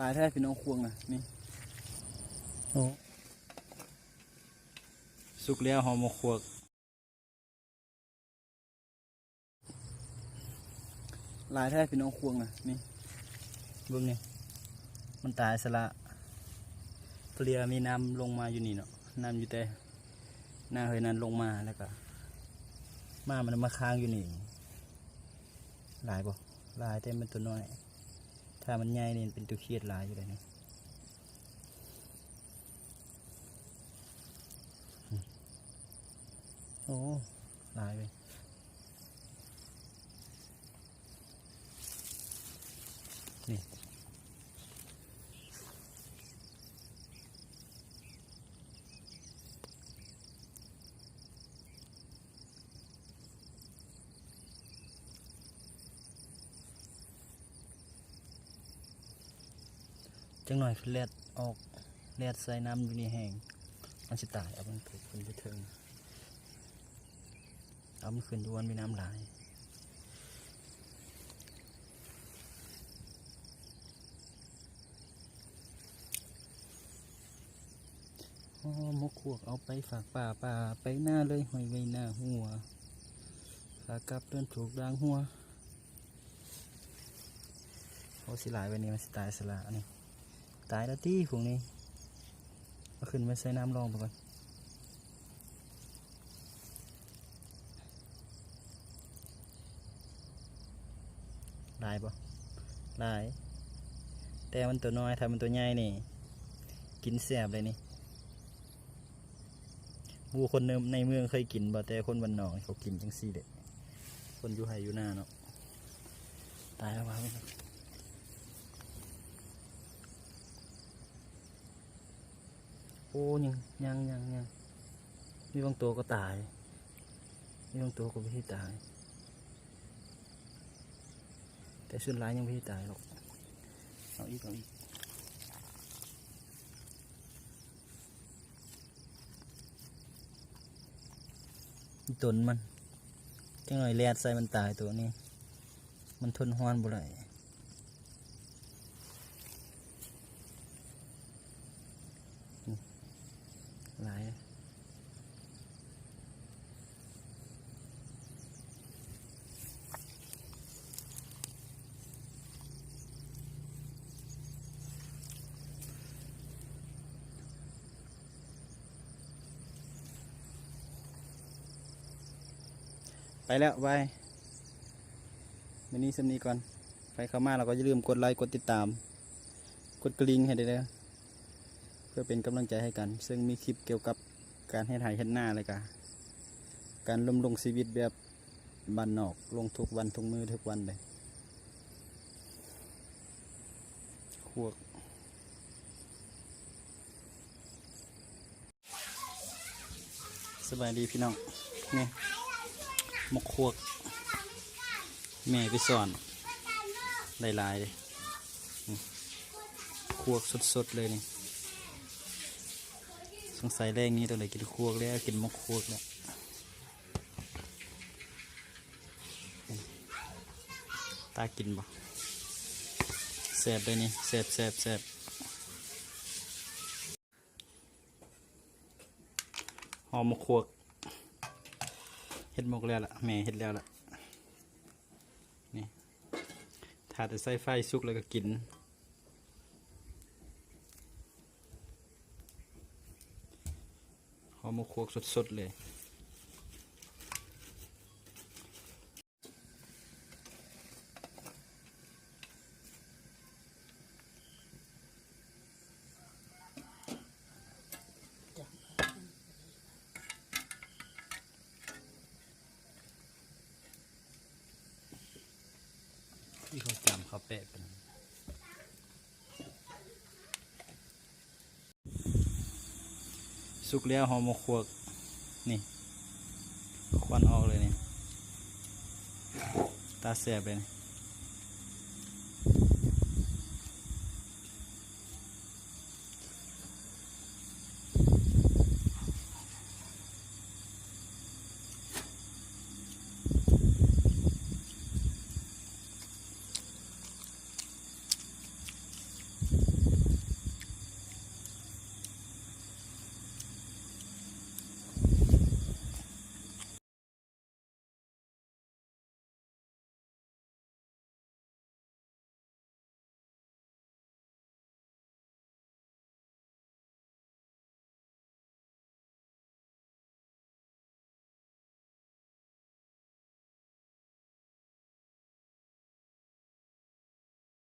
ຫຼາຍແທ້ພີ່ນ້ອງ ຄວກນະ ນີ້ ໂອ້ ສຸກແລ້ວ ຫໍ່ໝົກຄວກ. ຫຼາຍແທ້ພີ່ນ້ອງ ຄວກນະ ນີ້ ເບິ່ງນີ້ ມັນຕາຍຊະລະ ເພາະວ່າມີນ້ຳລົງມາຢູ່ນີ້ເນາະ ນ້ຳຢູ່ແຕ່ໜ້າເຮືອນນັ້ນລົງມາ ແລ້ວກະມາ ມັນມາຄ້າງຢູ່ນີ້. ຫຼາຍບໍ່? ຫຼາຍ ແຕ່ມັນຕົວນ້ອຍ ຖ້າມັນໃຫຍ່ນີ້ເປັນຕົວຂຽດຫຼາຍຢູ່ເດ້ນີ້. ໂອ້ ຫຼາຍເວີຍ ນີ້. ຈັກໜ້ອຍຄືແລ່ນອອກ ແລ່ນໃສ່ນ້ຳຢູ່ນີ້ແຮງ ມັນຊິຕາຍ. ເອົາມັນຂຶ້ນຢູ່ເທິງ ເອົາມັນຂຶ້ນຢູ່ບ່ອນມີນ້ຳຫຼາຍ. ອໍ ໝົກຄວກເອົາໄປຝາກປ້າ ປ້າໄປນາເລີຍ ຫ້ອຍໄວ້ໜ້າຫົວ ຂາກັບເດີນໂຈກດາງຫົວ. ໂອ້ ຊິຫຼາຍໄວນີ້ ມັນຊິຕາຍຊະລະ ອັນນີ້ ຕາຍແລ້ວຕິພວກນີ້. ເອົາຂຶ້ນໄປໃສ່ນ້ຳລອງເບິ່ງກ່ອນ. ຫຼາຍບໍ່? ຫຼາຍ ແຕ່ມັນຕົວນ້ອຍ ຖ້າມັນຕົວໃຫຍ່ນີ້ ກິນແຊບເລີຍນີ້. ບໍ່ຮູ້ຄົນໃນ ໃນເມືອງເຄີຍກິນບໍ່ ແຕ່ຄົນບ້ານນອກເຂົາກິນຈັ່ງຊີ້ເດ້ ຄົນຢູ່ໄຮ່ຢູ່ນາເນາະ. ຕາຍແລ້ວວ່າ ໂອ້ ຍັງ ຍັງ ຍັງ ຍັງ ມີບາງໂຕກໍຕາຍ ມີບາງໂຕກໍບໍ່ໄດ້ຕາຍ ແຕ່ສ່ວນຫຼາຍຍັງບໍ່ໄດ້ຕາຍດອກ. ເອົາອີກ ເອົາອີກ. ອີຕົນມັນ ຈັກໜ້ອຍແລ່ນໃສ່ມັນຕາຍ ໂຕນີ້ມັນທົນຮ້ອນບໍ່ໄດ້. ຫຼາຍ. ໄປແລ້ວ ບາຍ ມື້ນີ້ສ່ຳນີ້ກ່ອນ. ໃຜເຂົ້າມາແລ້ວກໍຢ່າລືມກົດໄລ ກົດຕິດຕາມ ກົດກະລິ່ງໃຫ້ແດ່ເດີ ເພື່ອເປັນກຳລັງໃຈໃຫ້ກັນ ເຊິ່ງມີຄລິບກ່ຽວກັບການເຮັດໄຮ່ເຮັດນາ ແລະກະການດຳລົງຊີວິດແບບ ບ້ານນອກ ລົງທຸກວັນ ທຸກມື້ ທຸກວັນເລີຍ. ຄວກ ສະບາຍດີພີ່ນ້ອງ ນີ້ ໝົກຄວກ ແມ່ໄປສອນ ໄດ້ຫຼາຍເດ້ ນີ້ ຄວກສົດໆເລີຍນີ້. ສົງໄສແລງນີ້ຕ້ອງໄດ້ກິນຄວກແລ້ວ ກິນໝົກຄວກແລ້ວ. ຕາກິນບໍ່? ແຊບເດ້ນີ້ ແຊບ ແຊບ ແຊບ. ຫໍ່ໝົກຄວກ ເຮັດໝົກແລ້ວລະ ແມ່ເຮັດແລ້ວລະ ນີ້ ຖ້າແຕ່ໃສ່ໄຟ ສຸກແລ້ວກໍກິນ. ຫໍ່ໝົກຄວກສົດໆເລີຍ. ທີ່ເຂົາຈຳເຂົ້າແປະກັນ. ສຸກແລ້ວຫໍ່ໝົກຄວກ ນີ້ ຄວັນອອກເລີຍນີ້ ຕາແຊບເລີຍນີ້.